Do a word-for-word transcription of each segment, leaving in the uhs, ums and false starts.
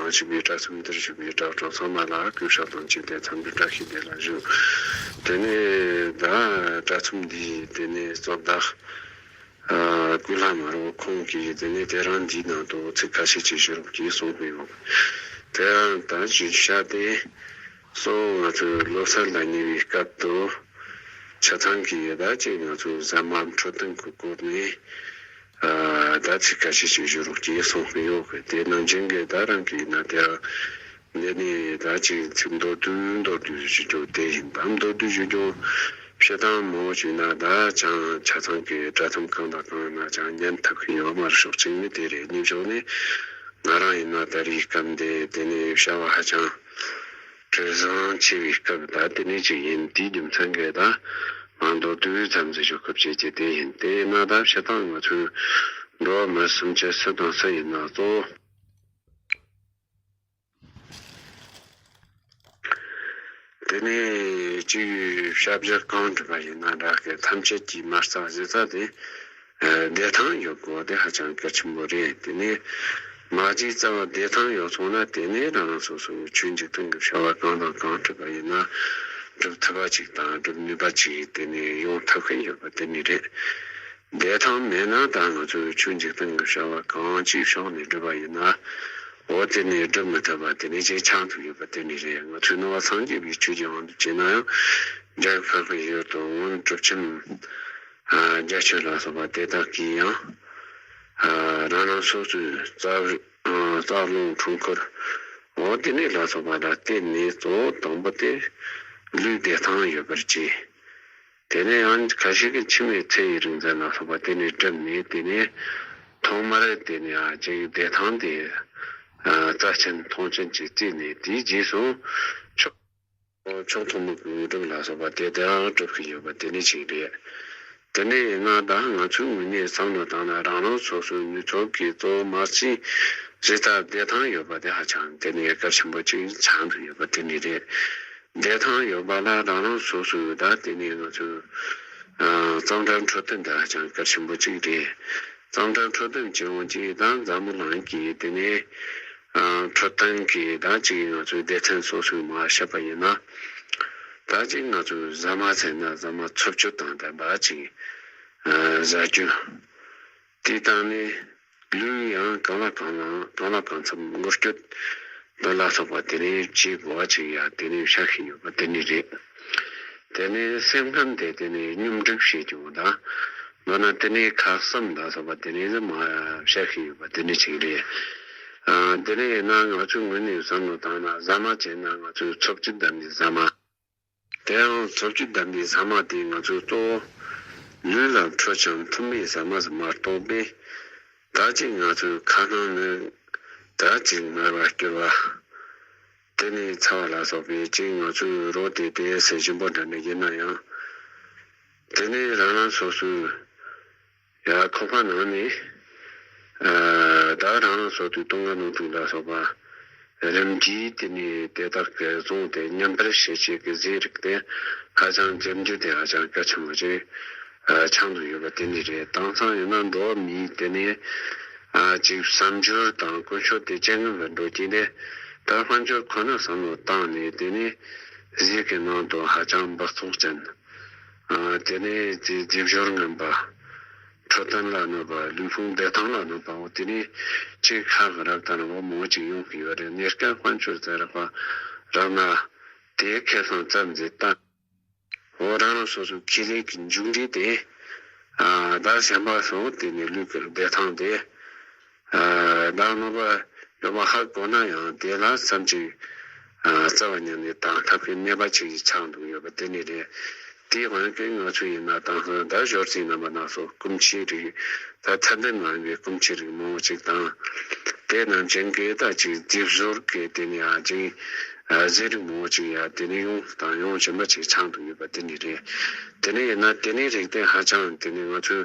བཞུགས་པའི་དྲ་ཚོམས་འདིར་བཞུགས་པའི་དྲ་གྲོགས་ཚང་མ་ལ་གུས་ཞབས་དང་བཅས་ཏེ་འཚམས་འདྲི་བཀྲ་ཤིས་བདེ་ལེགས་ཞུ། དེ་ནས་ད་དྲ་ཚོམས་འདིའི་དེ་ནས་གཙོ་བདག་ཨ་ཀུན་ལྷ་མ་རུ་ཁོང་གིས་དེ་ནས་དེ་རིང་འདིའི་ནང་དུ་ཚིག་ཁ་ཤས་ཅིག་ཞུ་རོགས་ཞེས་གསུངས་པ་ཡོད། དེ་ཡང་ད་ཞུ་བྱ་དེ་གཙོ་བོ་ང་ཚོའི་ལོ་གསར་ལ་ཉེ་བའི་སྐབས་དུ་ཆ་ཚང་གི་ཡོད་ད་ཅེས་ང་ཚོའི་ཟ་མ་འཕྲོད་བསྟེན་གྱི་སྐོར་ནས། ཨ་ད་ཚིག་ཁ་ཤས་ཤིག་ཞུ་རོགས་ཞེས་གསུངས་ཡོད་གི། དེ་ནང་བཞིན་གྱི་ད་རང་གི་ན་དེ་རང་འདི་ནི་ད་ཅིག་ཚིག་མདོར་བསྡུས་མདོར་བསྡུས་ཞུ་རྒྱུ་དེ་ཡིན། ད་མདོར་བསྡུས་ཞུ་རྒྱུ་ཕྱི་དང་མོ་ཞུས་ན་ད་ཅང་ཆ་ཚང་གི་དྲ་ཐམ་གང་དང་གང་ན་ཅང་ཉན་ཐུབ་ཀྱི་ཡོད་མ་རེད། ཕྱོགས་གཅིག་ནི་དེ་རེད། གཉིས་ཕྱོགས་ནི་ང་རང་ཡིན་ན་ད་རེས་སྐབས་འདི་དེ་ནི་བྱ་བ་ཧ་ཅང་བྲེལ་ཟིང་ཆེ་བའི་སྐབས་ད་དེ་ནི་ཅིག་ཡིན། དེའི་རྒྱུ་མཚན་གྱིས་ད་མ་མདོར་བསྡུས་ཙམ་ཟིག་ཞུ་སྐབས་བྱེད་ཀྱི་དེ་ཡིན། དེ་ཡིན་ན་ད་བྱེད་སྟངས་ང་ཚོའི་འགྲོ་བ་མི་སུམ་ཅུ་སུ་དང་སུ་ཡིན་ན་གཙོ་བོ་དེ་ནས་གཅིག་ཡོད། ཞབས་ཕྱི་གང་བསྒྲུབས་པ་ཡིན་ན་འདྲ་གི་ཐམས་ཅད་ཀྱིས་མ་རྩ་གཞི་རྩ་དེ་བདེ་ཐང་ཡོད་དགོས་དེ་ཧ་ཅང་གལ་ཆེན་པོ་རེད། དེ་ནས་མ་གཞི་རྩ་བ་བདེ་ཐང་ཡོད་སོང་ན་དེ་ནས་རང་རང་སོ་སོའི་ཆོས་འཇིག་རྟེན་གྱི་བྱ་བ་གང་དང་གང་བསྒྲུབས་པ་ཡིན་ན་སྒྲུབ་ཐུབ་པ་ཅིག་དང་སྒྲུབ་ནུས་པ་ཅིག་དེ་ནས་ཡོང་ཐུབ་ཀྱི་ཡོད་པ་དེ་ནི་རེད། བདེ་ཐང་མེད་ན་ད་ང་ཚོའི་ཆོས་འཇིག་རྟེན་གྱི་བྱ་བ་གང་ཅིའི་ཕྱོགས་ནས་བསྒྲུབས་པ་ཡིན་ན། འོ་དེ་ནས་སྒྲུབ་མི་ཐུབ་པ་དེ་ནས་ཅིག་ཆགས་ཐུབ་ཡོད་པ་དེ་ནི་རེད། ང་ཚོའི་ནང་པ་སངས་རྒྱས་པའི་ཆོས་ཀྱི་དབང་དུ་བྱས་ན་ཡང་འཇམ་དཔལ་གྱི་ཡུལ་དུ་སྔོན་གྲུབ་ཆེན་ཨ་རྒྱ་ཆེན་ལ་སོགས་པ་དེ་དག་གིས་ཡང་ཨ་རང་རང་སོ་སོའི་རྩ་བའི་ཨ་རྩ་རླུང་འཁྲུལ་འཁོར་འོ་དེ་ནས་ལ་སོགས་པ་ལ་བརྟེན་ནས་གཙོ་བོ་དང་པོ་དེ་ལུས་བདེ་ཐང་ཡོད་པར་བྱེད། དེ་ནས་ཡང་ཁ་ཤས་ཀྱིས་འཆི་མེད་ཚེ་ཡི་རིག་འཛིན་ལ་སོགས་པ་དེ་ནས་བསྒྲུབས་ནས་དེ་ནས་ཐོག་མར་དེ་ནས་ཨ་ཅིག་བདེ་ཐང་དེ་ཨ་རྩ་ཆེན་མཐོང་ཆེན་གྱིས་བརྩིས་ནས་དེའི་རྗེས་སུ་མཆོག་མཆོག་ཐུན་མོང་གི་དངོས་གྲུབ་ལ་སོགས་པ་དེ་དག་སྒྲུབ་ཀྱི་ཡོད་པ་དེ་ནི་ཅིག་རེད། དེ་ནས་ཡིན་ན་ད་ང་ཚོའི་ངོས་ནས་བསམ་བློ་བཏང་ན་རང་རང་སོ་སོའི་ནུས་སྟོབས་ཀྱིས་གཙོ་བོ་མ་གཞི་གཞི་རྩ་བདེ་ཐང་ཡོད་པ་དེ་ཧ་ཅང་དེ་ནས་གལ་ཆེན་པོ་ཅིག་ཆགས་འདུག་ཡོད་པ་དེ་ནི་རེད། བདེ་ཐང་ཡོད་པ་ལ་རང་རང་སོ་སོའི་ད་དེ་ནས་ང་ཚོའི་ཨ་གཙང་སྦྲ་འཕྲོད་བསྟེན་དེ་ཧ་ཅང་གལ་ཆེན་པོ་གཅིག་རེད། གཙང་སྦྲ་འཕྲོད་བསྟེན་བྱེད་འོང་གཅིག་དང་འཛམ་བུ་གླིང་གི་དེ་ནས་ཨ་འཕྲོད་བསྟེན་གྱི་ད་ཅིག་ང་ཚོའི་སྡེ་ཚན་སོ་སོའི་མ་བཤད་པ་ཡིན་ན་ད་ཅིག་ང་ཚོའི་ཟ་མ་ཟས་ན་ཟ་མ་འཚོ་བཅུད་དང་ལྡན་པ་ཅིག་ཨ་ཟ་རྒྱུ། དེ་དང་ནི་ལུས་ཡང་གང་ལ་གང་ལ་གང་ལ་གང་འཚམ་ངོ་སྤྲོད་འདི་ལ་སོགས་པ་དེ་ནས་བྱེད་དགོས་པ་ཅིག་ཡང་དེ་ནས་བཤད་ཀྱི་ཡོད་པ་དེ་ནི་རེད། དེ་ནས་སེམས་ཁམས་དེ་དེ་ནས་སྙོམས་སྒྲིག་བྱེད་རྒྱུ་དང་མདོར་ན་དེ་ནས་ཁ་གསུམ་ལ་སོགས་པ་དེ་ནས་མ་བཤད་ཀྱི་ཡོད་པ་དེ་ནི་ཅིག་རེད། ཨ་དེ་ནས་ཡིན་ན་ང་ཚོའི་ངོས་ནས་བསམ་བློ་བཏང་ན་ཟ་མ་བྱས་ན་ང་ཚོའི་འཚོ་བཅུད་ལྡན་པའི་ཟ་མ། དེའང་འཚོ་བཅུད་ལྡན་པའི་ཟ་མ་དེ་ང་ཚོའི་གཙོ་བོ་ལུས་ལ་འཕྲོད་ཅིང་མཐུན་པའི་ཟ་མ་ཟིན་མ་གཏོགས་པས་ད་ཅིག་ང་ཚོའི་ཁ་སྣང་ནི་ད་ཅིག་མར་བ་སྐྱུར་བ་དེ་ནས་ཚ་བ་ལ་སོགས་པའི་ཅིག་ང་ཚོའི་རོ་དེ་དེ་ཟས་ཞིམ་པོ་འདྲ་ནི་ཡིན་ན་ཡང་དེ་ནས་རང་རང་སོ་སོའི་ཡ་ཁོག་པ་ནང་ནས་ཨ་ད་རང་རང་སོ་སོའི་སྟོད་འགག་ནང་དུ་ལ་སོགས་པ་རིམ་གྱིས་དེ་ནས་དེ་དག་གི་བཟུང་སྟེ་མཉམ་སྤེལ་བྱེད་བྱེད་ཀྱི་ཟས་རིགས་དེ་ཧ་ཅང་འཇམ་རྒྱུ་དེ་ཧ་ཅང་གལ་ཆེན་པོ་ཅིག་ཨ་ཆགས་འདུག་ཡོད་པ་དེ་ནི་རེད། དེང་སང་ཡིན་ན་འགྲོ་བ་མིའི་དེ་ནས་ཨ་ཅིག་བསམ་སྦྱོར་དང་ཀུན་སྤྱོད་དེ་ཇེ་ངན་པར་འགྲོ་གི་ནས་ད་དཔལ་འབྱོར་ཁོ་ན་བསམ་བློ་བཏང་ནས་དེ་ནས་ཟས་ཀྱི་ནང་དུ་ཧ་ཅང་འབག་བཙོག་ཅན། ཨ་དེ་ནས་དེ་སྡེབ་སྦྱོར་ངན་པ། འཕྲོད་བསྟེན་ལ་གནོད་པ། ལུས་ཕུང་བདེ་ཐང་ལ་གནོད་པའོ། དེ་ནས་ཅིག་ཁག་རབ་དང་རིམ་པ་མང་པོ་ཅིག་ཡོང་གི་ཡོད་རེད། གནས་སྐབས་དཔལ་འབྱོར་ཟེར་བ་རག་ན་དེའི་ཁེ་བཟང་ཙམ་ཟིག་བཏང་། འོ་རང་རང་སོ་སོའི་ཁེ་ལས་ཀྱི་མཇུག་འབྲས་དེ་ཨ་ད་གཞན་པ་སོང་དེ་ནས་ལུས་ཀྱི་བདེ་ཐང་དེ། ཨ་ད་གནོད་པ་ཡོད་པ་ཧ་གོ་ན་ཡང་དེ་ལ་བསམ་གྱིས་ཨ་རྩ་བ་ཉིད་ནས་དང་ཐབས་ཀྱི་ནད་པ་ཅིག་ཆགས་འདུག་ཡོད་པ་དེ་ནི་རེད། དེའི་དབང་གིས་ང་ཚོ་ཡིན་ན་དང་ད་ཞོར་ཟས་རྣམ་པ་སྣ་ཚོགས་སྐོམ་ཆུའི་རིགས་ད་ཚད་ལྡན་མ་ཡིན་པའི་སྐོམ་ཆུའི་རིགས་མང་པོ་ཅིག་དང་། དེ་ནང་བཞིན་གྱི་ད་ཅིག་སྡེབ་སྦྱོར་གྱི་དེ་ནི་ཡང་ཅིག་ཨ་ཟས་རིགས་མང་པོ་ཅིག་ཡང་དེ་ནི་ཡོང་དང་ཡོང་བཞིན་པ་ཅིག་ཆགས་འདུག་ཡོད་པ་དེ་ནི་རེད། དེ་ནི་ཡིན་ན་དེ་ནི་རིགས་དེ་ཧ་ཅང་དེ་ནི་ང་ཚོའི་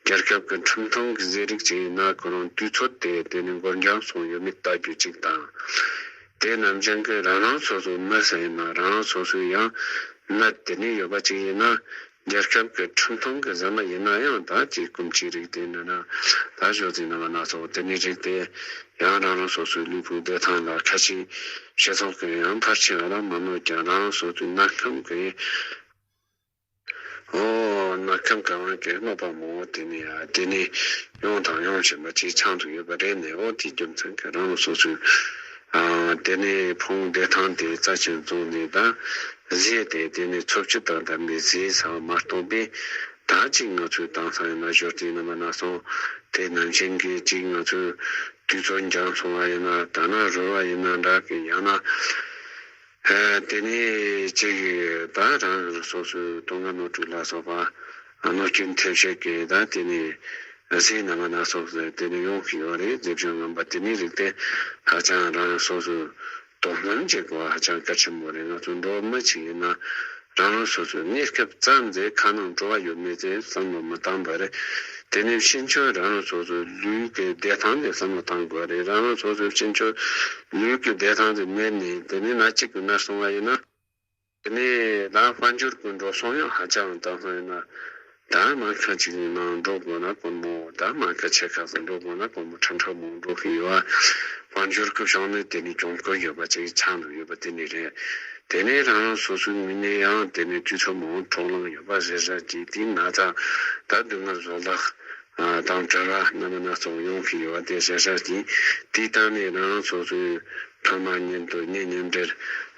རྒྱལ་ཁབ་ཀྱི་ཁྲིམས་མཐུན་གྱི་ཟས་རིགས་ཅིག་ཡིན་ན་ཁོ་རང་དུས་ཚོད་དེ་དེ་ནི་འགོར་འགྱངས་སོང་ཡོད་མེད་ལྟ་རྒྱུ་ཅིག་དང་། དེ་ནང་བཞིན་གྱི་རང་རང་སོ་སོའི་མི་ཟེར་ཡིན་ན་རང་རང་སོ་སོའི་ཡང་ནད་དེ་ནི་ཡོད་པ་ཅིག་ཡིན་ན་ རྒྱལ་ཁབ་ཀྱི་ཁྲིམས་མཐུན་གྱི་ཟ་མ་ཡིན་ན་ཡང་ད་ཅིག་སྐོམ་ཅིག་རིགས་དེ་འདྲ་ན་ད་ཞོག་ཙིག་ན་མ་ན་སོགས་དེ་ནི་རིགས་དེ་ཡང་རང་རང་སོ་སོའི་ལུས་པོའི་བདེ་ཐང་ལ་ཁ་ཤས་སྤྱི་ཚོགས་ཀྱི་ཡང་ཕལ་ཆེ་བ་ལ་མ་གནོད་ཀྱང་རང་རང་སོ་སོའི་ན་ཁམས་ཀྱི་ཨོ་ན་ཁམས་གང་བ་གི་གནོད་པ་མང་བོ་དེ་ནི་ཡང་དེ་ནི་ཡོང་དང་ཡོང་བཞིན་པ་ཅིག་ཆགས་འདུག་ཡོད་པ་རེད། ནས་ཨོ་དེའི་རྒྱུ་མཚན་གྱིས་རང་རང་སོ་སོའི་ཨ་དེ་ནི་ཕུང་བདེ་ཐང་དེ་རྩ་ཆེན་བཟུང་ནས་ད་ཟས་དེ་དེ་ནི་འཚོ་བཅུད་དང་ལྡན་པའི་ཟས་ཟ་བ་མ་གཏོགས་པའི་ད་ཅིག་ང་ཚོའི་དེང་སང་ཡིན་ན་ཞོར་དུ་ཡིན་ན་མ་ན་སོང་དེ་ནང་བཞིན་གྱི་ཅིག་ང་ཚོའི་དུས་ཚོད་འགྱངས་སོང་བ་ཡིན་ན་ད་ན་རོལ་བ་ཡིན་ན་འདྲ་གི་ཡང་ན་ཨ་དེ་ནི་ཅིག་ད་རང་སོ་སོའི་དོན་ལྔ་སྣོད་དྲུག་ལ་སོགས་པ་གནོད་སྐྱོན་ཐེབས་བྱེད་ཀྱི་ད་དེ་ནི་ཟས་ན་མ་ན་སོགས་ཟེར་དེ་ནི་ཡོང་གི་ཡོད་རེད། རྫས་སྦྱོར་ངན་པ་དེ་ནི་རིགས་དེ་ཧ་ཅང་རང་སོ་སོའི་དོ་སྣང་བྱེད་དགོས་ཧ་ཅང་གལ་ཆེན་པོ་རེད། ང་ཚོ་འགྲོ་བ་མི་ཞིག་ཡིན་ན་རང་རང་སོ་སོའི་གནས་སྐབས་ཙམ་ཟད་ཁ་ནང་འགྲོ་བ་ཡོད་མེད་ཚེ་བསམ་བློ་མི་བཏང་བ་རེད། དེ་ནས་ཕྱིན་ཆད་རང་རང་སོ་སོའི་ལུས་ཀྱི་བདེ་ཐང་དེ་བསམ་བློ་བཏང་དགོས་རེད། རང་རང་སོ་སོའི་ཕྱིན་ཆད་ལུས་ཀྱི་བདེ་ཐང་དེ་མེད་ནས་དེ་ནས་ན་གཅིག་གི་ནར་སོང་བ་ཡིན་ན། དེ་ནས་ད་དཔལ་འབྱོར་གྱི་འགྲོ་སོང་ཡང་ཧ་ཅང་དང་སོང་ཡིན་ན། ད་མ་ཁ་ཅིག་ནང་འགྲོ་དགོས་ན་དཀོན་མོ། ད་མ་ཁ་ཆེ་ཁག་སུ་འགྲོ་དགོས་ན་དཀོན་མོ་ཁྲ་ཁྲ་མོ་འགྲོ་གི་ཡོད། དཔལ་འབྱོར་གྱི་ཕྱོགས་ནས་དེ་ནས་གྱོང་གུད་ཡོད་པ་ཅིག་ཆགས་འགྲོ་ཡོད་པ་དེ་ནས་རེད། དེ་ནས་རང་རང་སོ་སོའི་ངོས་ནས་ཡང་དེ་ནས་དུས་ཚོད་མང་འཕྲོ་བརླག་ཡོད་པ་ཞེ་དྲག་གིས་དེའི་ན་ཚ་ད་སྡུག་བསྔལ་བཟོད་གླགས་དང་བྲལ་བ་རྣམ་སྣ་ཚོགས་ཡོང་གི་ཡོད་པ་དེ་ཞེ་དྲག་གིས་དེའི་སྟེང་ནས་རང་རང་སོ་སོའི་ཕ་མ་གཉེན་དུ་གཉེན་ཉེ་འབྲེལ་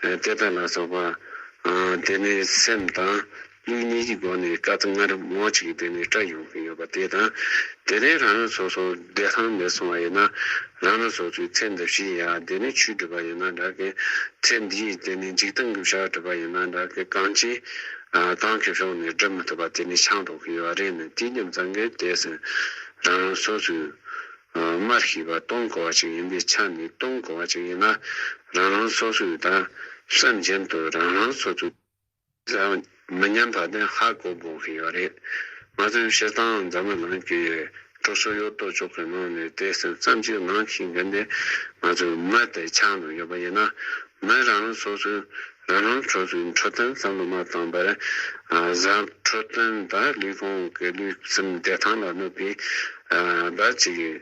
དེ་དག་ལ་སོགས་པ་དེ་ནས་སེམས་དང་ལུས་གཉིས་ཀྱི་སྒོ་ནས་དཀའ་ཚེགས་སྔར་མང་ཅིག་དེ་ནས་སྤྲད་ཡོང་གི་ཡོད་པ་དེ་དང་། དེ་ནས་རང་རང་སོ་སོ་བདེ་ཐང་མེད་སོང་བ་ཡིན་ན་རང་རང་སོ་སོའི་ཚེ་འདི་ཕྱི་ཡ་དེ་ནས་ཆོས་སྒྲུབ་པ་ཡིན་ན་འདྲ་གི། ཚེ་འདིའི་དེ་ནས་འཇིག་རྟེན་གྱི་བྱ་བ་སྒྲུབ་པ་ཡིན་ན་འདྲ་གི། གང་ཅི་ཨ་གང་གི་ཕྱོགས་ནས་སྒྲུབ་མི་ཐུབ་པ་དེ་ནས་ཆགས་འགྲོ་གི་ཡོད་རེད། ནས་དེའི་རྒྱུ་མཚན་གྱིས་དེ་སེམས་རང་རང་སོ་སོའི་ཨ་མར་ཤེས་པ་གཏོང་དགོས་པ་ཅིག་ཡིན་པའི་ཆ་ནས་གཏོང་དགོས་པ་ཅིག་ཡིན་ན་རང་རང་སོ་སོའི་ད་བསམ་བཞིན་དུ་རང་རང་སོ་སོའི་མི་ཉམས་པ་དེ་ཧ་གོ་དགོས་ཀྱི་ཡོད་རེད། ང་ཚོའི་སྤྱིར་བཏང་འཛམ་བུ་གླིང་གི་ཁྲོ་སོ་ཡོད་དོ་ཅོག་གི་ནང་ནས་དེ་སེམས་ཙམ་ཅིག་ནང་ཞིག་གི་འདི་ང་ཚོའི་མི་དེ་ཆགས་འགྲོ་ཡོད་པ་ཡིན་ན། མི་རང་རང་སོ་སོའི་རང་རང་སོ་སོའི་འཕྲོད་བསྟེན་བསམ་བློ་མ་བཏང་བར་ཨ་གཟའ་འཕྲོད་བསྟེན་དང་ལུས་ཕུང་གི་ལུས་སེམས་བདེ་ཐང་ལ་གནོད་པའི་ཨ་ཟླ་གཅིག་གི་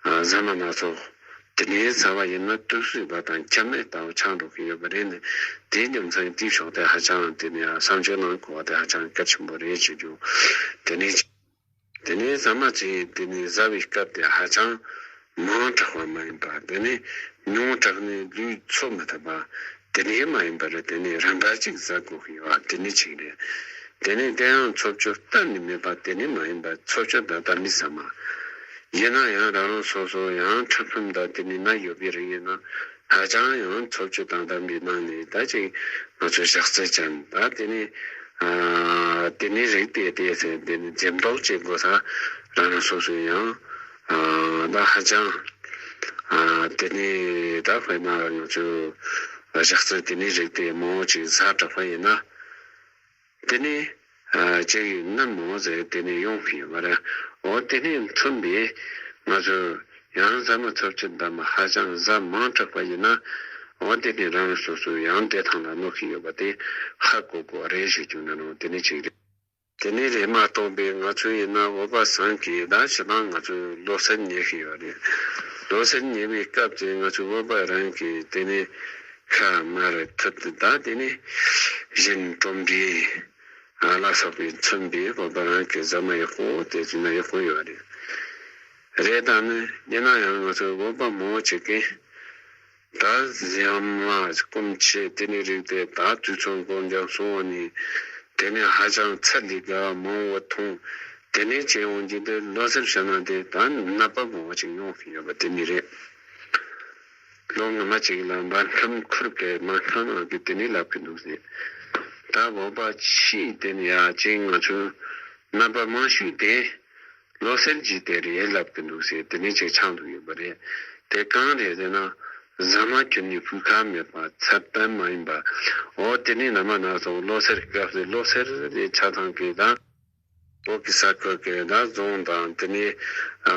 ཨ་ཟ་མ་སྣ་ཚོགས། དེ་ནས་ཟ་བ་ཡིན་ན་དུག་གསོས་པ་དང་ཁྱབ་མེད་ལྟ་བུ་ཆགས་འགྲོ་གི་ཡོད་པ་རེད། ནས་དེའི་རྒྱུ་མཚན་དེའི་ཕྱོགས་དེ་ཧ་ཅང་དེ་ནས་བསམ་བློ་གནང་དགོས་པ་དེ་ཧ་ཅང་གལ་ཆེན་པོ་རེད་ཞུ་རྒྱུ། དེ་ནས་དེ་ནས་ཟ་མ་ཚོས་དེ་ནས་ཟ་བའི་སྐབས་དེ་ཧ་ཅང་མང་དྲགས་པ་མ་ཡིན་པ། དེ་ནས་ཉུང་དྲགས་ནས་ལུས་འཚོ་མི་ཐུབ་པ། དེ་ནས་མ་ཡིན་པར་དེ་ནས་རིམ་པ་གཅིག་ཟ་དགོས་ཀྱི་ཡོད་པ་དེ་ནས་གཅིག་རེད། དེ་ནས་དེ་ཡང་འཚོ་བཅུད་གཏན་ནས་མེད་པ་དེ་ནས་མ་ཡིན་པར་འཚོ་བཅུད་དང་ལྡན་པའི་ཟ་མ། ཡིན་ན་ཡང་རང་རང་སོ་སོ་ཡང་ཁྲག་ཁམས་དང་དེ་ནས་ན་ཡོད་པའི་རིགས་ཡིན་ན་ཧ་ཅང་ཡང་འཚོ་བཅུད་དང་ལྡན་པའི་ནང་ནས་ད་ཅིག་ང་ཚོས་ཞག་རྩི་ཅན་ད་དེ་ནས་ཨ་དེ་ནས་རིགས་དེ་དེ་ཟེར་དེ་ནས་འཛེམ་དོགས་བྱེད་དགོས་ས། རང་རང་སོ་སོ་ཡང་ཨ་ད་ཧ་ཅང་ཨ་དེ་ནས་ད་དཔེར་ན་ང་ཚོས་ཞག་རྩི་དེ་ནས་རིགས་དེ་མང་བོ་ཅིག་ཟ་དྲགས་པ་ཡིན་ན། དེ་ནི་ཨ་ཅིག་ནད་མང་ཟེར་དེ་ནི་ཡོང་གི་ཡོད་མ་རེད། འོ་དེ་ནི་མཚོན་པའི་ང་ཚོས་ཡང་ཟ་མ་འཚོ་བཅུད་ལྡན་པ་ཧ་ཅང་ཟ་མང་དྲགས་པ་ཡིན་ན། འོ་དེ་ནི་རང་རང་སོ་སོའི་ཡང་བདེ་ཐང་ལ་གནོད་ཀྱི་ཡོད་པ་དེ་ཧ་གོ་དགོས་རེད་ཞུ་རྒྱུ་ནི་རུང་དེ་ནི་གཅིག་རེད། དེ་ནི་རེད་མ་གཏོགས་པའི་ང་ཚོ་ཡིན་ན་བོད་པ་ཚང་གིས་ད་ཕྱི་ནང་ང་ཚོས་བློ་སེལ་ཉེ་གི་ཡོད་རེད། བློ་སེལ་ཉེ་བའི་སྐབས་ཀྱི་ང་ཚོ་བོད་པ་རང་གིས་དེ་ནི་ཤ་མར་ཐུད་དེ་ད་དེ་ནི་བཞིན་གྲོམ་རིལ། ཨ་ལ་སོགས་པས་མཚོན་པའི་བོད་པ་རང་གི་ཟ་མ་ཡག་པོ་དེ་ཚོ་ན་ཡག་པོ་ཡོད་རེད། རེད་ད་ནི་ཡིན་ན་ཡང་ང་ཚོའི་བོད་པ་མང་པོ་ཅིག་གིས་ད་ཟ་མ་སྐོམ་ཆེ་དེ་ནི་རིགས་དེ་ད་དུས་ཚོད་འགོར་འགྱངས་སོང་བ་ནི་དེ་ནི་ཧ་ཅང་ཚད་ལས་བརྒལ་བ་མང་བོ་མཐོང་། དེ་ནི་བྱས་འོང་རྒྱུ་དེ་བློ་སེལ་བྱས་ན་དེ་ད་ནད་པ་མང་བོ་ཅིག་ཡོང་གི་ཡོད་པ་དེ་ནི་རེད། ལོ་སྔ་མ་ཅིག་ལ་འབར་ཁམས་ཁུར་གི་མ་ཁང་ནང་གི་དེ་ནི་ལབ་གི་འདུག་ཟེར། ད་བོད་པ་ཕྱིའི་དེ་ནི་ཡ་ཅིག་ང་ཚོའི་ནད་པ་མང་ཤོས་དེ་བློ་སེལ་གྱི་དེ་རེད་ལབ་གི་འདུག་ཟེར་དེ་ནི་ཅིག་ཆགས་འདུག་ཡོད་པ་རེད། དེ་གང་རེད་ཟེར་ན་ཟ་མ་ཁྱོན་ནས་ཕུད་ཁ་མེད་པ་ཚད་ལྡན་མ་ཡིན་པ། འོ་དེ་ནི་ན་མ་ན་སོང་བློ་སེལ་སྐབས་སུ་བློ་སེལ་དེ་ཆ་ཚང་གི་ད། བོད་ཀྱི་ས་ཁུལ་གྱི་ད་རྫོང་དང་དེ་ནས་ཨ་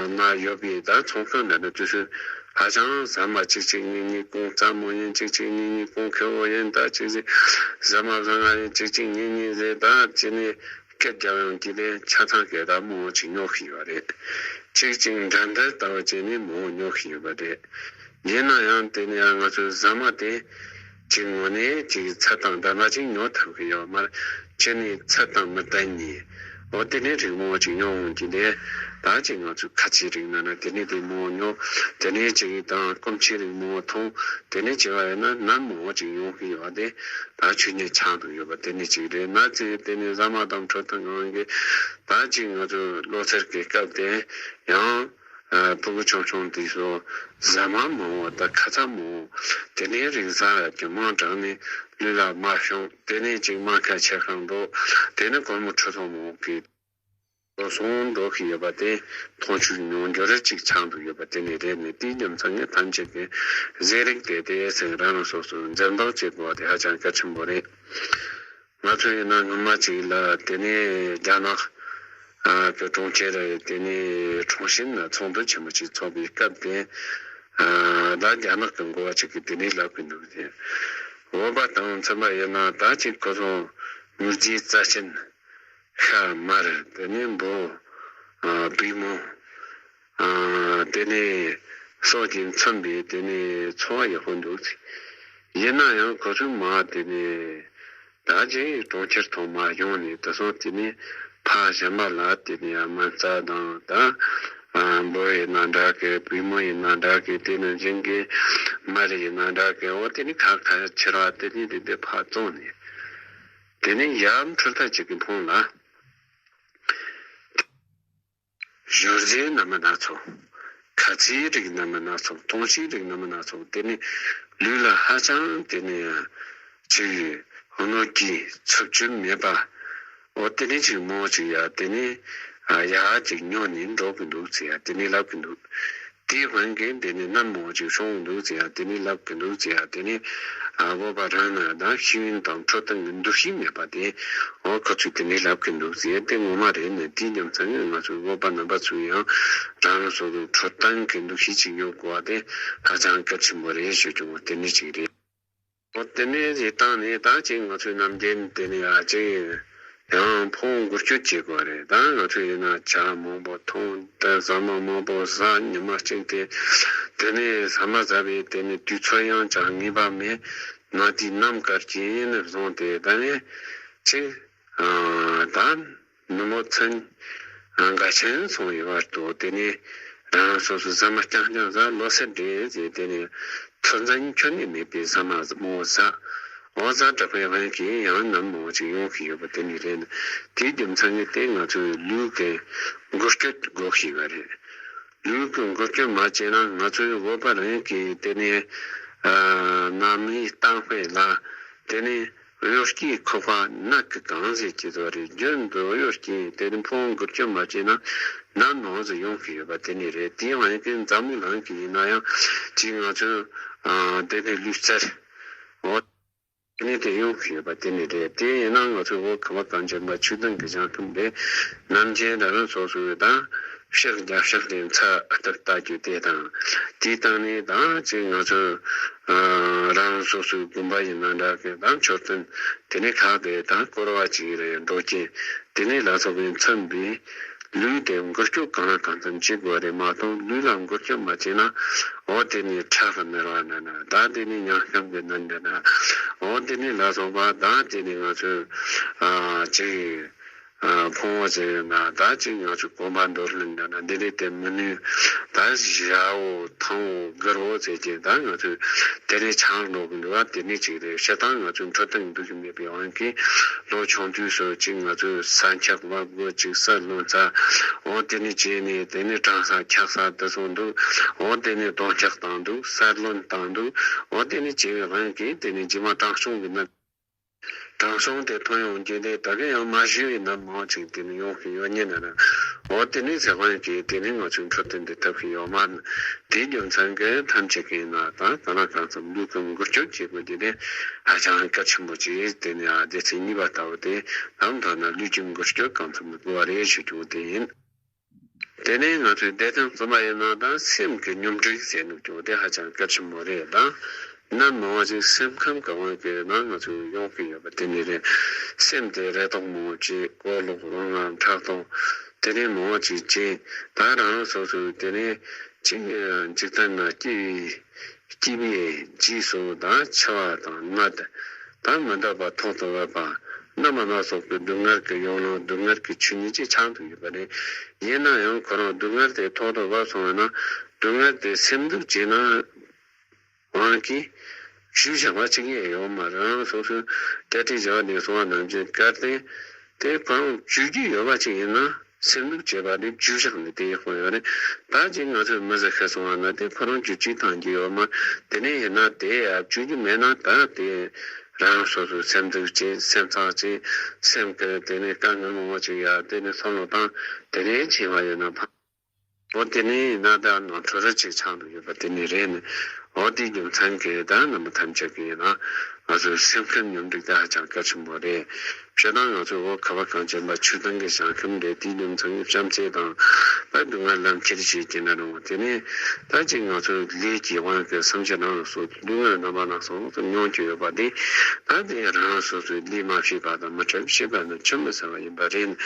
ན་ཡོད་པའི་ད་ཚོང་ཁང་འདྲ་ནི་དུས་སུ་ ཧ་ཅང་ཟ་མ་གཅིག་གཅིག་གཉིས་གཉིས་གོང་རྩ་མོ་ཡིན། གཅིག་གཅིག་གཉིས་གཉིས་གོང་ཁེ་བོ་ཡིན། ད་གཅིག་གཅིག་ཟ་མ་བཟང་ང་ཡིན། གཅིག་གཅིག་གཉིས་གཉིས་ཟེར། ད་ཅི་ནས་སྐད་རྒྱབ་ཡོང་གི་དེ་ཆ་ཚང་གི་ད་མང་བོ་ཅིག་ཉོ་གི་ཡོད་རེད། གཅིག་གཅིག་འགྲན་བསྡུར་ལྟ་བུ་བྱས་ནས་མང་བོ་ཉོ་གི་ཡོད་པ་རེད། ཡིན་ན་ཡང་དེ་ནས་ང་ཚོའི་ཟ་མ་དེ་ཅིག་དངོས་གནས་ཅིག་ཚད་དང་ལྡན་པ་ཅིག་ཉོ་ཐུབ་ཀྱི་ཡོད་མ་རེད། ཅི་ནས་ཚད་དང་མི་ལྡན་ནས། འོ་དེ་ནས་རིགས་མང་བོ་ཅིག་ཉོ་འོང་གི་འདུག་ད་ཅིག་ང་ཚོའི་ཁ་ཆེའི་རིགས་ན་ན་དེ་ནས་དེ་མང་བོ་ཉོ། དེ་ནས་ཅིག་དང་སྐོམ་ཆུའི་རིགས་མང་བོ་འཐུང་། དེ་ནས་ཅིག་བ་ཡིན་ན་ནམ་མང་བོ་ཅིག་ཡོང་གི་ཡོད་དེ། ད་ཆོས་ཉིད་ཆགས་འདུག་ཡོད་པ་དེ་ནས་ཅིག་རེད། ན་ཚེ་དེ་ནས་ཟ་མ་དང་འཕྲོད་བསྟེན་ངང་གིས་ད་ཅིག་ང་ཚོའི་ལོ་སར་གྱི་སྐབས་དེ་ཡང་ཕྲུ་གུ་ཆུང་ཆུང་དེ་ཚོ་ཟ་མ་མང་བོ་དང་ཁ་ཚ་མང་བོ། དེ་ནས་རིགས་ཟ་ཡ་གི་མང་དྲགས་ནས་ལུས་ལ་མ་ཤོང་། དེ་ནས་ཅིག་རྨ་ཁ་ཆེ་ཁང་འགྲོ། དེ་ནས་སྒོར་མོ་ཁྲི་ཚོ་མང་བོ་གི་འགྲོ་སོང་འགྲོ་གི་ཡོད་པ་དེ་མཐོང་ཆོས་མྱོང་འགྱུར་ཅིག་ཆགས་འདུག་ཡོད་པ་དེ་ནས་རེད། ནས་དེའི་རྒྱུ་མཚན་ནི་ཐམས་ཅད་ཀྱི་ཟས་རིགས་དེ་དེ་ཟས་རང་རང་སོ་སོའི་འཛེམ་དོགས་བྱེད་དགོས་པ་དེ་ཧ་ཅང་གལ་ཆེན་པོ་རེད། ང་ཚོ་ཡིན་ན་སྔོན་མ་ཅིག་ལ་དེ་ནས་རྒྱ་ནག་གི་གྲོང་ཁྱེར་དེ་ནས་ཁྲུང་ཞིན་ན་ཚོགས་འདུ་ཆེན་མོ་ཅིག་ཚོགས་པའི་སྐབས་དེ། ད་རྒྱ་ནག་གི་འགོ་བ་ཅིག་གིས་དེ་ནས་ལབ་གི་འདུག་དེ། བོད་པ་དང་མཚོན་པ་ཡིན་ན་ད་ཅིག་ཁོ་ཚོ་དངུལ་རྫས་རྩ་ཆེན། ཤ་མར། དེ་ནས་འབུ། ཨ་པུས་མོ། ཨ་དེ་ནས་སོགས་ཀྱིས་མཚོན་པའི་དེ་ནས་འཚོ་བ་ཡག་པོ་འདུག་ཚེ། ཡིན་ན་ཡང་ཁོ་ཚོའི་མ་དེ་ནས་ད་ཅིག་གྲོང་ཁྱེར་ཐོག་མ་ཡོང་ནས་དེ་སོང་དེ་ནས་ཕ་གཞན་པ་ལ་དེ་ནས་མ་རྩ་དང་ད་ཨ་འབུ་ཡིན་ན་འདྲ་གི། པུས་མོ་ཡིན་ན་འདྲ་གི། དེ་ནས་གཞན་གྱི་མར་ཡིན་ན་འདྲ་གི། འོ་དེ་ནས་ཁ་ཁ་ཁྱེར་བ་དེ་ནས་དེ་འདྲ་ཕར་བཙོང་ནས། དེ་ནས་ཡར་འཕྲུལ་ཐག་ཅིག་གི་འཕོངས་ལ། ཞོར་རྫས་སྣ་མིན་སྣ་ཚོགས། ཁ་ཚིག་རིགས་སྣ་མིན་སྣ་ཚོགས། དོང་ཞིང་རིགས་སྣ་མིན་སྣ་ཚོགས། དེ་ནི་ལུས་ལ་ཧ་ཅང་དེ་ནི་ཡང་ཅིག་གནོད་ཀྱི་འཚུབ་ཆུ་མེད་པ། འོ་དེ་ནི་ཅིག་མང་ཅིག་ཡ་དེ་ནི་ཡ་ཅིག་ཉོ་ནི་འགྲོ་གི་འདུག་ཟེར་ཡ་དེ་ནི་ལབ་གི་འདུག་དེའི་དབང་གིས་དེ་ནི་གནམ་མང་ཅིག་ཤོང་འདུག་ཟེར་ཡ་དེ་ནི་ལབ་གི་འདུག་ཟེར་ཡ་དེ་ནི་ཨ་བོད་པ་རང་ན་དང་ཤེས་ཡོན་དང་འཕྲོད་བསྟེན་གྱི་འདུ་ཤེས་མེད་པ་དེ་འོ་ཁོ་ཚོས་དེ་ནི་ལབ་གི་འདུག་ཟེར་ཡ་དེ་ངོ་མ་རེད། ནས་དེའི་རྒྱུ་མཚན་ནི་ང་ཚོའི་བོད་པ་རྣམ་པ་ཚོས་ཡང་རང་རང་སོ་སོའི་འཕྲོད་བསྟེན་གྱི་འདུ་ཤེས་ཅིག་ཡོད་དགོས་པ་དེ་ཧ་ཅང་གལ་ཆེན་པོ་རེད་ཞུ་རྒྱུ་དེ་ནི་ཅིག་རེད། འོ་དེ་ནས་ཡིན་སྟངས་ནས་ད་ཅིག་ང་ཚོའི་ནམ་རྒྱུན་དེ་ནས་ཡ་ཅིག་ཡང་ཕོ་བོ་འགུལ་སྐྱོད་བྱེད་དགོས་རེད། ད་ང་ཚོ་ཡིན་ན་ཇ་མང་པོ་འཐུང་། ད་ཟ་མ་མང་པོ་ཟ། ཉི་མ་གཅིག་དེ་དེ་ནས་ཟ་མ་ཟ་བའི་དེ་ནས་དུས་ཚོད་ཡང་ཅང་ངེས་པ་མེད། ན་དུས་ནམ་གར་གྱི་ཡིན་ནས་བཟུང་སྟེ་ད་ནས་ཅིག་ཨ་ད། ནུབ་མོ་མཚན་འགའ་ཆེན་སོང་བའི་བར་དུ་དེ་ནས་རང་རང་སོ་སོའི་ཟ་མ་རྐྱང་རྐྱང་ཟ། ལོ་སར་འདྲེས་ཟེར་དེ་ནས་ཚོད་འཛིན་ཁྱོན་ནས་མེད་པའི་ཟ་མ་མང་བོ་ཟ། འོ་ཟ་དྲག་པའི་དབང་གིས་ཡང་ནམ་མང་བོ་ཅིག་ཡོང་གི་ཡོད་པ་དེ་ནི་རེད། དེའི་རྒྱུ་མཚན་ནི་དེ་ང་ཚོའི་ལུས་ཀྱི་འགུལ་སྐྱོད་དགོས་ཀྱི་ཡོད་རེད། ལུས་ཀྱི་འགུལ་སྐྱོད་མ་བྱས་ན་ང་ཚོའི་བོད་པ་རང་གི་དེ་ནས་ཨ་ནང་མིའི་གཏམ་དཔེ་ལ་དེ་ནས། གཡོ་སྐྱེས་ཁོག་པ་ནག་གི་གང་ཟེར་གྱི་བཟོ་རེད། རྒྱུན་དུ་གཡོ་སྐྱེས་དེ་ནི་ཕོ་བོ་འགུལ་སྐྱོད་མ་བྱས་ན་ནམ་ནང་ཟེར་ཡོང་གི་ཡོད་པ་དེ་ནི་རེད། དེའི་དབང་གིས་འཛམ་བུ་གླིང་གི་ཡིན་ན་ཡང་ཅིག་ང་ཚོའི་ཨ་དེ་ནི་ལུས་རྩལ་འོ་དེ་ནི་དེ་ཡོང་གི་ཡོད་པ་དེ་ནི་རེད། དེ་ཡིན་ན་ང་ཚོའི་བོད་ཁམས་པ་གངས་ཅན་པ་ཆོས་ལྡན་གྱི་ཞིང་ཁམས་རེད། ནམ་རྒྱུན་རང་རང་སོ་སོའི་དང་ཕྱག་རྒྱ་ཕྱག་ལས་ཚ་ཨ་ཐབ་ལྟ་རྒྱུ་དེ་དང་དེའི་སྟེང་ནས་དང་ཅིག་ང་ཚོའི། རང་སོ་སོའི་དགོན་པ་ཡིན་ན་འདྲ་གི་དང་མཆོད་རྟེན་དེ་ནས་ཁག་དེ་དང་སྐོར་བ་ཅིག་རེ་འགྲོ་རྐྱེན་དེ་ནས་ལ་སོགས་པའི་མཚོན་པའི་ལུས་དེ་འགུལ་སྐྱོད་གང་ལ་གང་འཚམ་བྱེད་དགོས་རེད་མ་གཏོགས་ལུས་ལ་འགུལ་སྐྱོད་མ་བྱས་ན་འོ་དེ་ནས་ཁྲག་གི་ནར་བ་ན་ན་ད་དེ་ནས་ཉང་ཤམ་གི་ནར་འདྲ་ན་འོ་དེ་ནས་ལ་སོགས་པ་ད་དེ་ནས་ང་ཚོས་ཅིག་ཕུང་བོ་ཟེར་ཡོད་ན་ད་ཅིག་ང་ཚོས་གོམ་པ་འདོར་ལེན་འདྲ་ན་འདི་རེད་དེ་མི་ནུས། ད་ཞྭ་བོ་ཐང་བོ་གུར་བོ་ཟེར་གྱི་ད་ང་ཚོས་དེ་རེད་ཆང་འགྲོ་གི་འདུག་བ། དེ་ནི་ཅིག་རེད། སྤྱིར་བཏང་ང་ཚོས་འཕྲོད་བསྟེན་འདུ་ཤེས་མེད་པའི་དབང་གིས་ལོ་ཆུང་དུས་སུ་ཅིག་ང་ཚོས་ས་འཁྱག་བབས་དགོས། ཅིག་ས་རློན་ཚ་འོ་དེ་ནི་བྱས་ནས་དེ་ནི་གྲང་ས་འཁྱག་ས་དེ་སོང་འདུག་འོ་དེ་ནི་གདོང་འཁྱག་བཏང་འདུག་ས་རློན་བཏང་འདུག་འོ་དེ་ནི་བྱས་པའི་དབང་གིས་དེ་ནི་རྗེས་མ་དྲང་སྲོང་གི་ནད། དྲང་སྲོང་དེ་ཐོན་ཡོང་རྒྱུ་དེ་ད་གིན་ཡང་མ་ཞུས་པའི་ནད་མང་ཅིག་དེ་ནི་ཡོང་གི་ཡོད་ཉེན་ན་ན། འོ་དེ་ནི་ཟེར་བ་ཡིན་གྱི་དེ་ནི་ང་ཚོའི་འཕྲོད་བསྟེན་དེ་ཐབས་ཤེས་ཡོད་མ་རེད། དེའི་རྒྱུ་མཚན་གྱིས་ཐམས་ཅད་ཀྱིས་ན་ད་གང་ལ་གང་འཚམ་ལུས་ཀྱི་འགུལ་སྐྱོད་བྱེད་དགོས་རྒྱུ་དེ་ཧ་ཅང་གལ་ཆེན་པོ་ཅིག་དེ་ནི་ཨ་སྡེ་ཚན་གཉིས་པ་ལྟ་བུ་དེ་ནམ་ཐོག་ན་ལུས་ཀྱི་འགུལ་སྐྱོད་གང་འཚམ་དགོས་པ་རེད་ཞུ་རྒྱུ་དེ་ཡིན། དེ་ནས་ང་ཚོའི་བདེ་ཐང་རྩོམ་པ་ཡིན་ན་ད་སེམས་ཀྱི་སྙོམས་སྒྲིག་ཟེར་ནུག་ཀྱང་དེ་ཧ་ཅང་གལ་ཆེན་པོ་རེད། ད་ནམ་མང་བ་ཞིག་སེམས་ཁམས་ཀྱི་དབང་གིས་ན་ང་ཚོས་ཡོང་གི་ཡོད་པ་དེ་ནི་རེད། སེམས་དེ་རེ་དོགས་མང་བོ་བྱེད། གོ་ལོག་རང་ལ་ཕྲག་དོག་དེ་ནས་མང་བ་ཅིག་བྱེད། ད་རང་སོ་སོའི་དེ་ནས་ཅིག་འཇིག་རྟེན་ན་སྐྱེ་བའི་སྐྱེ་བའི་རྗེས་སུ་ད་འཆི་བ་དང་ནད། ད་མི་འདོད་པ་ཐོག་ཏུ་བབས་པ། རྣམ་པ་སྣ་ཚོགས་ཀྱི་སྡུག་བསྔལ་གྱི་ཡོ་ལང་སྡུག་བསྔལ་གྱི་ཆོས་ཉིད་ཅིག་ཆགས་འདུག་ཡོད་པ་རེད། ཡིན་ན་ཡང་ཁོ་རང་སྡུག་བསྔལ་དེ་ཐོག་ཏུ་བབས་སོང་བ་ན་སྡུག་བསྔལ་དེ་སེམས་སྡུག་བྱས་ན་དབང་གིས་བཅོས་བཞག་པ་གཅིག་ཡང་ཡོད་མ་རེད། རང་སོ་སོའི་སྐད་ཆ་བྱ་བ་ནས་སོང་བ་ནམ་རྒྱུན་གལ་ཏེ་དེ་ཁོ་རང་བཅོས་རྒྱུ་ཡོད་པ་ཅིག་ཡིན་ན། སེམས་སྡུག་བྱས་པ་དེ་བཅོས་བཞག་ནས་དེ་ཡག་པོ་ཡོད་རེད། ད་ཅིག་ང་ཚོས་མི་ཟེར་ཤེས་སོང་བ་ན་དེ་ཁོ་རང་བཅོས་བཅོས་བཏང་རྒྱུ་ཡོད་མ། དེ་ནས་ཡིན་ན་དེ་ཡ་བཅོས་རྒྱུ་མེད་ན་ད་དེ་རང་སོ་སོའི་སེམས་སྡུག་བྱས། སེམས་ཚེགས་བྱས། སེམས་ཀྱི་དེ་ནས་དཀའ་ངལ་མང་བོ་ཅིག་ཡ་དེ་ནས་བསམ་བློ་བཏང་དེ་ནས་བྱས་པ་ཡིན་ན་ཕ། འོ་དེ་ནས་ཡིན་ན་ད་ནང་ཁྲོ་རུ་ཅིག་ཆགས་འདུག་ཡོད་པ་དེ་ནས་རེད་ནས། འོ་དེའི་རྒྱུ་མཚན་གྱིས་ད་རྣམ་པ་ཐམས་ཅད་ཀྱིས་ཡིན་ན་ང་ཚོའི་སེམས་ཁམས་སྙོམས་སྒྲིག་དེ་ཧ་ཅང་གལ་ཆེན་པོ་རེད། སྤྱིར་བཏང་ང་ཚོའི་འོ་ཁ་བ་གངས་ཅན་པ་ཆོས་ལྡན་གྱི་ཞིང་ཁམས་རེད། དེའི་རྒྱུ་མཚན་གྱིས་བྱམས་བརྩེ་དང་ད་སྡུག་བསྔལ་ལམ་ཁྱེར་བྱེད་ཀྱི་ན་རུང་དེ་ནས་ད་ཅིག་ང་ཚོའི་ལས་ཀྱི་དབང་གིས་བསམ་བྱ་རང་སོ་སྡུག་བསྔལ་རྣམ་པ་སྣ་ཚོགས་སུ་མྱོང་གི་ཡོད་པ་དེ་ད་དེ་རང་སོ་སོའི་ལས་མ་བྱས་པ་དང་མི་འཕྲད་བྱས་པ་ནི་ཆི་མི་ཟེར་བ་ཡིན་པ་རེད།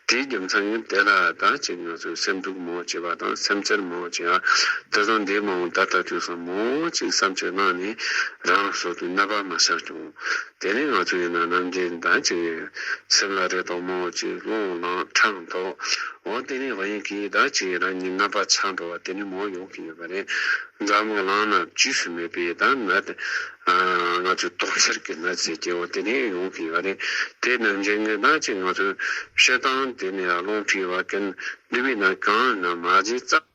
དེའི་རྒྱུ་མཚན་ཡིན་དེ་ལ་ད་ཅིག་ང་ཚོས་སེམས་སྡུག་མང་བོ་བྱེད་པ་དང་སེམས་ཚེར་མང་བོ་བྱེད་ཡ་དེ་ཚོ་འདི་མང་བོ་ད་ལྟ་དུས་སང་མང་བོ་ཅིག་བསམ་ཚུལ་གནང་ནས་རང་སོ་སོའི་ནད་པ་མ་ཤར་ཀྱང་། དེ་ནས་ང་ཚོ་ཡིན་ན་ནམ་རྒྱུན་ད་ཅིག་སེམས་ལ་རེ་དོགས་མང་བོ་ཅིག་སློང་ལངས་ཕྲག་དོག་འོ་དེ་ནས་དབང་གིས་ད་ཅིག་རང་ཉིད་ནད་པ་ཆགས་འགྲོ་བ་དེ་ནས་མང་བོ་ཡོང་གི་ཡོད་པ་རེད། འཛམ་བུ་གླིང་ན་བཅོས་སུ་མེད་པའི་ད་ནད། ང་ཚོའི་དོགས་འཆར་གྱི་ནད་ཟེར་གྱི་འོ་དེ་ནས་ཡོང་གི་ཡོད་རེད། དེ་ནམ་རྒྱུན་གྱི་ནད་ཅིག་ང་ཚོའི་སྤྱིར་བཏང་དེ་ནས་རླུང་མཁྲིས་བད་ཀན་འདུས་པའི་ནད་གང་ན་མ་བརྗེད་ཙམ།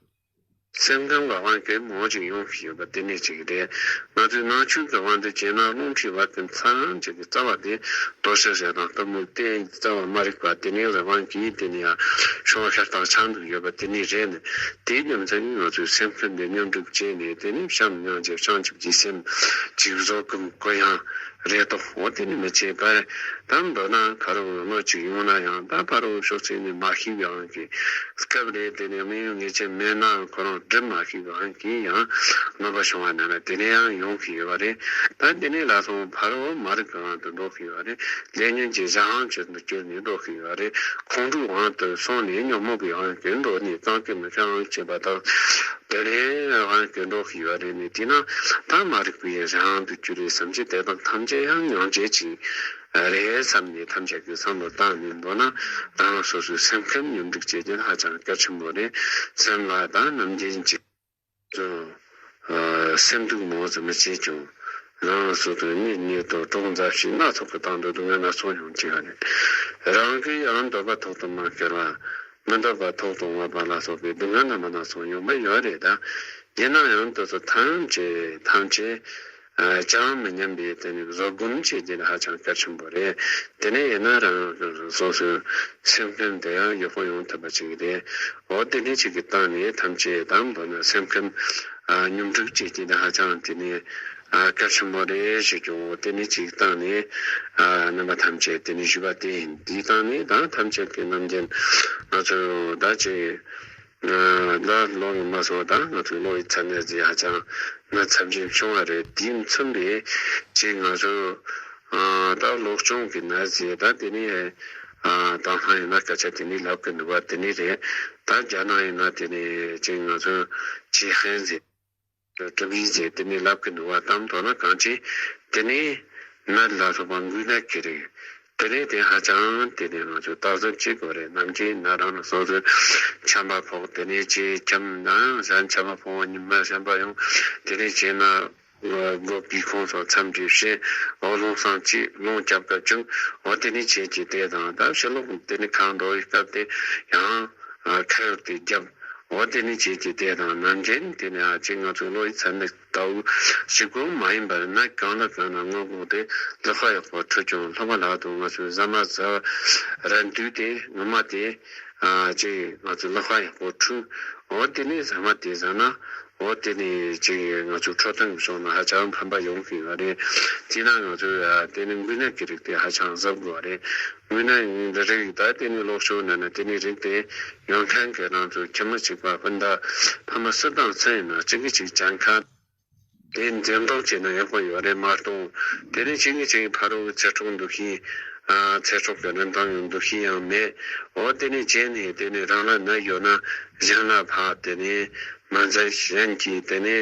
སེམས་ཁམས་ཀྱི་དབང་གིས་མང་ཅིག་ཡོང་གི་ཡོད་པ་དེ་ནས་ཅིག་རེད། ང་ཚོའི་ནང་ཆོས་ཀྱི་དབང་དུ་བྱས་ན་རླུང་མཁྲིས་བད་ཀན་ཚང་ཅིག་གི་རྩ་བ་དེ་དོ་ཤལ་ཞེ་སྡང་གཏི་མུག་དེ་རྩ་བ་མ་རིག་པ་དེ་ནས་རང་དབང་གིས་དེ་ནས་ཡང་ཤོག་ཤར་སྟངས་ཆགས་འདུག་ཡོད་པ་དེ་ནས་རེད་ནས། དེའི་རྒྱུ་མཚན་ནི་ང་ཚོའི་སེམས་ཁམས་འདི་སྙོམས་སྒྲིག་བྱས་ནས་དེ་ནས་བྱམས་སྙིང་རྗེ་བྱང་ཆུབ་ཀྱི་སེམས་ཅིག་བཟོད་སྒོམ་གུ་ཡངས་རེ་དོགས་འོ་དེ་ནི་མི་བྱེད་པར་ད་མདོར་ན་ཕ་རོལ་བོ་ཅིག་ཡོང་ན་ཡང་ད་ཕ་རོལ་བོ་ཕྱོགས་གཅིག་ནས་མ་ཤེས་པའི་དབང་གིས་སྐབས་རེ་དེ་ནས་དམིགས་ཡུལ་ངེས་ཅན་མེད་ནའང་ཁོ་རང་སྒྲུབ་མ་ཤེས་པའི་དབང་གིས་ཡང་གནོད་པ་བྱུང་བ་ན་ན་དེ་ནས་ཡང་ཡོང་གི་ཡོད་པ་རེད། ད་དེ་ནས་ལ་སོང་ཕ་རོལ་བོ་མ་རིག་པའི་དབང་དུ་འགྲོ་གི་ཡོད་པ་རེད། ལས་ཉོན་གྱི་གཞན་དབང་ཅན་དུ་གྱུར་ནས་འགྲོ་གི་ཡོད་རེད། ཁོང་ཁྲོའི་དབང་དུ་སོང་ནས་ཉོན་མོངས་པའི་དབང་གིས་འགྲོ་ནས་གང་གི་མི་ཁྱབ་དབང་བྱེད་པ་དང་། དེ་ནས་དབང་གིས་འགྲོ་གི་ཡོད་རེད་ནས་དེས་ན་ད་མ་རིག་པའི་གཞན་དབང་དུ་གྱུར་བའི་སེམས་ཅན་དེ་དག་ཐམས་ཅད་ཡང་སྙིང་རྗེ་ཅིག་རེད་བསམ་ནས་ཐམས་ཅད་ཀྱིས་བསམ་བློ་བཏང་ནས་འདོད་ན་རང་སོ་སོའི་སེམས་ཁམས་སྙོམས་སྒྲིག་བྱེད་རྒྱུ་ཧ་ཅང་གལ་ཆེན་པོ་རེད། སེམས་ལ་ད་ནམ་རྒྱུན་གྱི། ཚོ། ཨ། སེམས་སྡུག་མང་ཙམ་མི་བྱེད་ཀྱང་། རང་སོ་སོའི་གཉེན་ཉེ་དང་གྲོགས་མཛའ་བཤེས་སྣ་ཚོགས་ཀྱི་དང་དུ་སྡུག་བསྔལ་སྣ་ཚོགས་ཡོང་གི་ཡོད་རེད། རང་གིས་ཡང་འདོད་པ་ཐོག་ཏུ་མ་བསྐྱུར་བ། མི་འདོད་པ་ཐོག་ཏུ་བབས་པ་ལ་སོགས་པའི་སྡུག་བསྔལ་རྣམ་པ་སྣ་ཚོགས་ཡོང་གི་ཡོད་རེད་ད། ཡིན་ན་ཡང་དེ་ཚོ་ཐམས་ཅད་ཐམས་ཅད། ཨ། ཅང་མི་སྙམ་པའི་དེ་ནི་བཟོད་སྒོམ་བྱེད་རྒྱུ་ནི་ཧ་ཅང་གལ་ཆེན་པོ་རེད། དེ་ནས་ཡིན་ན་རང་སོ་སོའི་སེམས་ཁམས་དེ་ཡང་ཡག་པོ་ཡོང་ཐུབ་པ་ཅིག་རེད། འོ་དེ་ནས་ཅིག་གི་སྟེང་ནས་ཐམས་ཅད་དང་མདོར་ན་སེམས་ཁམས་ཨ་སྙོམས་སྒྲིག་བྱེད་རྒྱུ་ནི་ཧ་ཅང་དེ་ནི་ཨ་གལ་ཆེན་པོ་རེད་ཞེས་ཀྱང་འོ་དེ་ནས་ཅིག་སྟེང་ནས་ཨ་རྣམ་པ་ཐམས་ཅད་དེ་ནི་ཞུས་པ་དེ་ཡིན། དེའི་སྟེང་ནས་ད་ཐམས་ཅད་ཀྱི་ནམ་རྒྱུན་ང་ཚོ་ད་ཅིག་ད་ལོ་ངོ་མ་སོང་ད་ང་ཚོའི་གློ་བའི་ཚ་ནད་ཟེར་ཧ་ཅང་ན་ཚབས་ཆེན་བྱུང་བ་རེད། དེ་མཚོན་པའི་ཅིག་ང་ཚོ་ཨ་ད་གློ་གཅོང་གི་ནད་ཟེར་ད་དེ་ནི་ཨ་ད་སྔ་ཡིན་ན་སྐད་ཆ་དེ་ནི་ལབ་ཀྱི་འདུག་བ། དེ་ནི་རེད། ད་རྒྱ་ནག་ཡིན་ན་དེ་ནི་ཅིག་ང་ཚོ་ཅི་ཧན་ཟེར། གྲུབ་ཡིན་ཟེར་དེ་ནི་ལབ་ཀྱི་འདུག་བ། དང་མདོར་ན་གང་ཅི་དེ་ནི་ནད་ལ་སོགས་པ་འགོས་ནད་ཀྱི་རིགས། དེ་ནི་དེ་ཧ་ཅང་དེ་ནི་ང་ཚོས་བརྟག་དཔྱད་བྱེད་དགོས་རེད། ནམ་རྒྱུན་ན་རང་ལ་སོ་སོའི་ཆམ་པ་ཕོག་དེ་ནི་ཅི་ཁྱམ་ན་གཞན་ཆམ་པ་ཕོག་ཉི་མ་གཞན་པ་ཡོང་དེ་ནི་བྱས་ན། སྒོ་སྦས་ཁོང་སོགས་མཚམས་བྲིས་བྱས་འོ་རླུང་སྲང་གཅིག་རླུང་རྒྱབ་སྐབས་བཅུག་འོ་དེ་ནི་བྱས་ཀྱི་དེ་དང་ད་ཕྱི་ལོགས་དེ་ནི་གང་འགྲོ་བའི་སྐབས་དེ་ཡང་ཁ་ཡོད་དེ་རྒྱབ། འོ་དེ་ནི་བྱས་ཀྱི་དེ་དང་ནམ་རྒྱུན་དེ་ནི་ཨ་ཅེ་ང་ཚོའི་གློ་བའི་ཚ་ནད་ལྟ་བུ་ཞིག་གོ་མ་ཡིན་པར་ན་གང་ལ་གང་ན་སྔོན་འགོག་དེ་ལག་པ་ཡག་པོ་འཁྲུ་ཀྱང་ལྷག་པ་ལག་ཏུ་ང་ཚོའི་ཟ་མ་ཟ་རན་དུས་དེ་ངོ་མ་དེ་ཨ་ཅེ་ང་ཚོའི་ལག་པ་ཡག་པོ་འཁྲུ། འོ་དེ་ནི་ཟ་མ་དེ་ཟ་ན། འོ་དེ་ནི་ཅིག་ང་ཚོ་འཕྲོད་བསྟེན་གྱི་ཕྱོགས་ནས་ཧ་ཅང་ཕན་པ་ཡོང་གི་ཡོད་རེད། དེས་ན་ང་ཚོས་ཨ་དེ་ནི་འགོས་ནད་ཀྱི་རིགས་དེ་ཧ་ཅང་གཟབ་དགོས་པ་རེད། འགོས་ནད་འདི་རིགས་ད་དེ་ནི་ལོག་ཕྱོགས་ནང་ན་དེ་ནི་རིགས་དེ་ཡོང་མཁན་གྱི་རང་ཚོ་ཁྱིམ་མི་གཅིག་པ་སྤུན་ཟླ་ཕ་མ་སུ་དང་སུ་ཡིན་ན་གཅིག་གིས་གཅིག་སྦྱང་མཁན། དེ་འཛེམ་དོགས་བྱས་ན་ཡག་པོ་ཡོད་རེད་མ་གཏོགས། དེ་ནི་གཅིག་གིས་གཅིག་ཕ་རོལ་ཚེ་སྲོག་འདུ་ཤེས། ཨ་ཚེ་སྲོག་གི་རིན་ཐང་ཡང་འདུ་ཤེས་ཡང་མེད། འོ་དེ་ནི་བྱས་ནས་དེ་ནི་རང་ལ་ནད་ཡོད་ན་གཞན་ལ་ཕར་དེ་ནི་མ་འཛེམ་གཞན་གྱིས་དེ་ནི་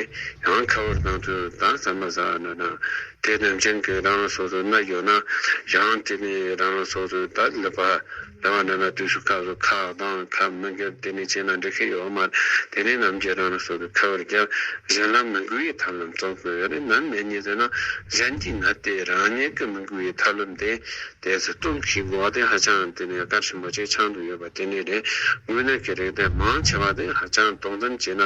ཡང་ཁ་བར་བཏང་དུས་ད་ཟ་མ་ཟ་ན་ན། དེ་ནམ་རྒྱུན་གྱི་རང་ལ་སོ་སོ་ནད་ཡོད་ན་ཡང་དེ་ནི་རང་ལ་སོ་སོ་ད་ལུས་པ། རེ་བ་ན་ན་དུས་སུ་སྐབས་སུ་ཁ་གདངས་ཁ་མི་འགྱུར་དེ་ནས་བྱས་ན་འགྲིག་གི་ཡོད་མ་རེད། དེ་ནས་ནམ་རྒྱུན་རང་ལ་སོ་སོའི་ཁ་བར་རྒྱབ། གཞན་ལ་མི་འགུལ་བའི་ཐབས་ལམ་བཙོང་དགོས་ཡོད་རེད། ནད་མེད་ཉིད་ཟེར་ན་གཞན་གྱི་ནད་དེ་རང་ཉིད་ཀྱིས་མི་འགུལ་བའི་ཐབས་ལམ་དེ་དེ་ཚོ་སྟོན་ཤེས་དགོས་པ་དེ་ཧ་ཅང་དེ་ནས་གལ་ཆེན་པོ་ཅིག་ཆགས་འདུག་ཡོད་པ་དེ་ནས་རེད། འགོས་ནད་ཀྱི་རིགས་དེ་མང་ཆེ་བ་དེ་ཧ་ཅང་དོ་དམ་བྱས་ན་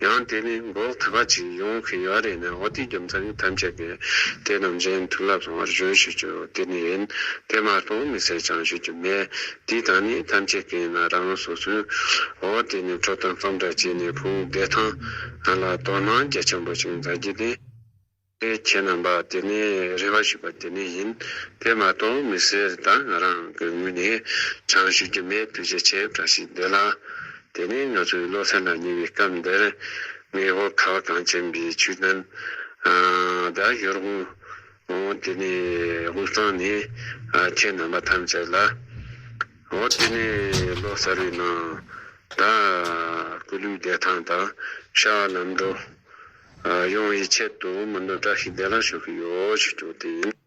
ཡང་དེ་ནས་འགོག་ཐུབ་པ་ཅིག་ཡོང་གི་ཡོད་རེད། ན་འོ་དེའི་རྒྱུ་མཚན་གྱིས་ཐམས་ཅད་ཀྱིས་དེ་ནམ་རྒྱུན་མཐུན་ལ་བཟང་བར་བྱོས་ཞུ་རྒྱུ་དེ་ནི་ཡིན། དེ་མ་གཏོགས་དམིགས་བསལ་ཅང་ཞུ་རྒྱུ་མེད། དེ་དང་ནི་ཐམས་ཅད་ཀྱིས་ན་རང་སོ་སོའི་འོ་དེ་ནི་འཕྲོད་བསྟེན་གཙང་སྦྲ་བྱས་ནས་ཕུང་བདེ་ཐང་ལ་དོ་སྣང་རྒྱ་ཆེན་པོ་ཞིག་མཛད་རྒྱུ་དེ། དེ་ཁྱེད་རྣམ་པ་དེ་ནས་རེ་བ་ཞུས་པ་དེ་ནས་ཡིན། དེ་མ་གཏོགས་དམིགས་བསལ་ད་ང་རང་གི་ངོས་ནས་ཅང་ཞུ་རྒྱུ་མེད། ཐུགས་རྗེ་ཆེ། བཀྲ་ཤིས་བདེ་ལེགས། དེ་ནས་ང་ཚོའི་བློ་གསལ་ལ་ཉེ་བའི་སྐབས་འདིར་མེས་པོ་ཁ་བ་གངས་ཅན་པའི་ཆོས་བསྟན་ད་ཡོར་ཧུང་འོ་དེ་ནས་དབུས་གཙང་ནས་ཨ་ཁྱེད་རྣམ་པ་ཐམས་ཅད་ལ་འོ་དེ་ནས་ལོ་གསར་བའི་ནང་ད་སྐུ་ལུས་བདེ་ཐང་དང་བྱ་བ་ལམ་འགྲོ་ཨ་ཡོང་བའི་ཆེད་དུ་མི་འདུག་བཀྲ་ཤིས་བདེ་ལེགས་ཞུ་གི་ཡོད་ཞུ་རྒྱུ་དེ་ཡིན།